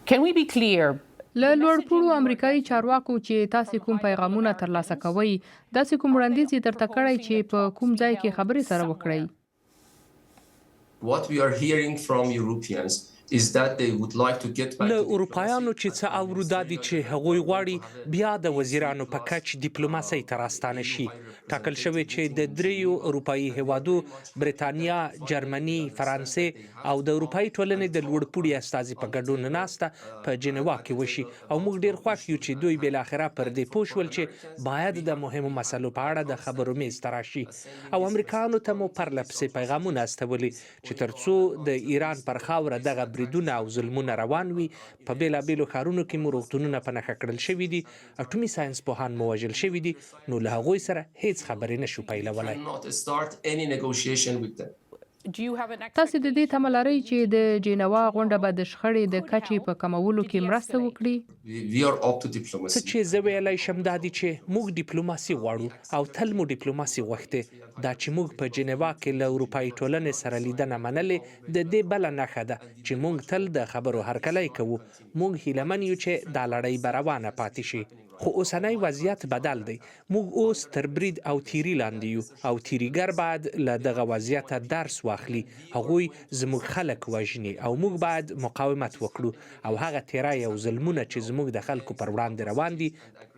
Can we be clear? له لوړپوړو امریکایي چارواکو چې تاسې کوم پیغامونه ترلاسه کوئ، داسې کوم وړاندیز یې درته کړی چې په کوم ځای کې خبرې سره وکړئ؟ What we are hearing from Europeans is that they would like to get back له to diplomacy. اروپایانو چې څه اورو، دا دي چې هغوی غواړي بیا د وزیرانو په کچ دیپلوماسۍ ته راستانه شي. ټاکل شوې چې د دریو اروپایي هیوادو، بریتانیا، جرمني، فرانسې او د اروپایي ټولنې د لوړپوړي استازي په ګډون ناسته په جنیوا کې وشي او موږ ډیر خوښ یو چې دوی بالاخره پر دې پوه شول چې باید د مهمو مسلو په اړه د خبرو میز ته راشي. او امریکایانو ته مو پرله پسې پیغامونه استولي چې تر څو د ایران پر خاوره دغه بریدونه او ظلمونه روان وي، په بیلابیلو ښارونو کې مو روغتونونه په نښه کړل شوي دي، اټومي ساینس پوهان مو وژل شوي دي، نو له هغوی سره هیڅ خبرې نشو پیلولای. Cannot start any negotiation with them. Do you have an تاسې د دې تمه لرئ چې د جینوا غونډه به د شخړې د کچې په کمولو کې مرسته وکړي؟ We are up to څه diplomacy. چې زه ویلای شم دا دي چې موږ ډیپلوماسي غواړو او تل مو ډیپلوماسي غوښتې. دا چې موږ په جنیوا کې له اروپایي ټولنې سره لیدنه منلې، د دې بله نښه ده چې موږ تل د خبرو هرکلی کوو. موږ هیله من یو چې دا لړۍ به روانه پاتې شي، خو اوسنی وضعیت بدل دی. موږ اوس تر برید او تیري لاندې یو او تیریګر باید له دغه وضعیته درس واخلي. هغوی زموږ خلک وژني او موږ باید مقاومت وکړو او هغه تیری او ظلمونه چې زموږ د خلکو پر وړاندې روان دي،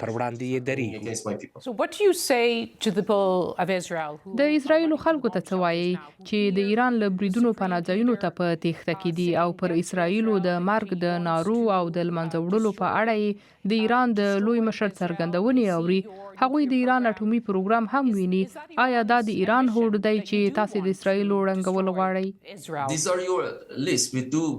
پر وړاندې یې درېږو. Against my people. So what do you say to the people of Israel who د اسراییلو خلکو ته څه وایئ چې د ایران له بریدونو پناه ځایونو ته په تیښته کې دي او پر اسراییلو د مرګ د نارو او د له منځه وړلو په اړه یې د ایران د لوی مشر څرګندونې اوري؟ هغوی د ایران اټومي پروګرام هم ویني. آیا دا د ایران هوډ دی چې تاسې د اسراییلو ړنګول غواړئ؟ Israel? These are your Liz.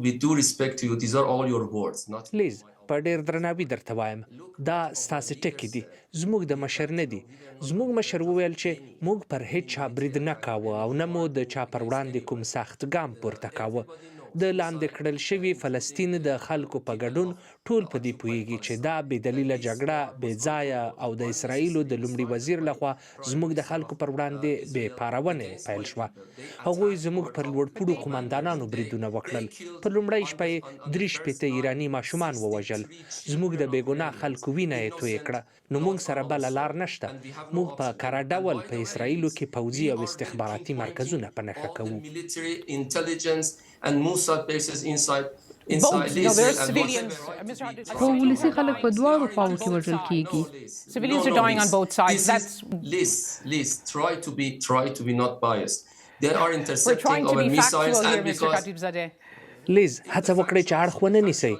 We do respect you. These are all your words, not لیز، په ډیر درناوي درته وایم، دا ستاسې ټکي دي، زموږ د مشر نه دي. زموږ مشر وویل چې موږ پر هیڅ چا برید نه کاوه او نه مو د چا پر وړاندې کوم سخت ګام پورته کاوه. د لاندې کړل شوي فلسطین د خلکو په ګډون ټول په دې پوهیږي چې دا بې دلیله جګړه بې ځایه او د اسراییلو د لومړي وزیر لخوا زموږ د خلکو پر وړاندې بې پارونې پیل شوه. هغوی زموږ پر لوړپوړو قومندانانو بریدونه وکړل. په لومړۍ شپه یې 63 ایراني ماشومان ووژل، زموږ د بېګناه خلکو وینه یې تویې کړه. نو موږ سره بله لار نشته. موږ په کره ډول په اسراییلو کې پوځي او استخباراتي مرکزونه په نښه کوو. All the military intelligence and Mossad bases inside Both. inside No, there are Israel and civilians. whatever. Mr. Khatibzadeh, خو ولسي خلک په دواړو خواوو کې وژل کیږي. Civilians No, are no, dying on Liz. both sides. This That's is, Liz, Liz, try to be not biased. They are We're intercepting trying to our be missiles factual here, and Mr. because Khatibzadeh. لیز، هڅه وکړئ چې اړخ ونه نیسئ.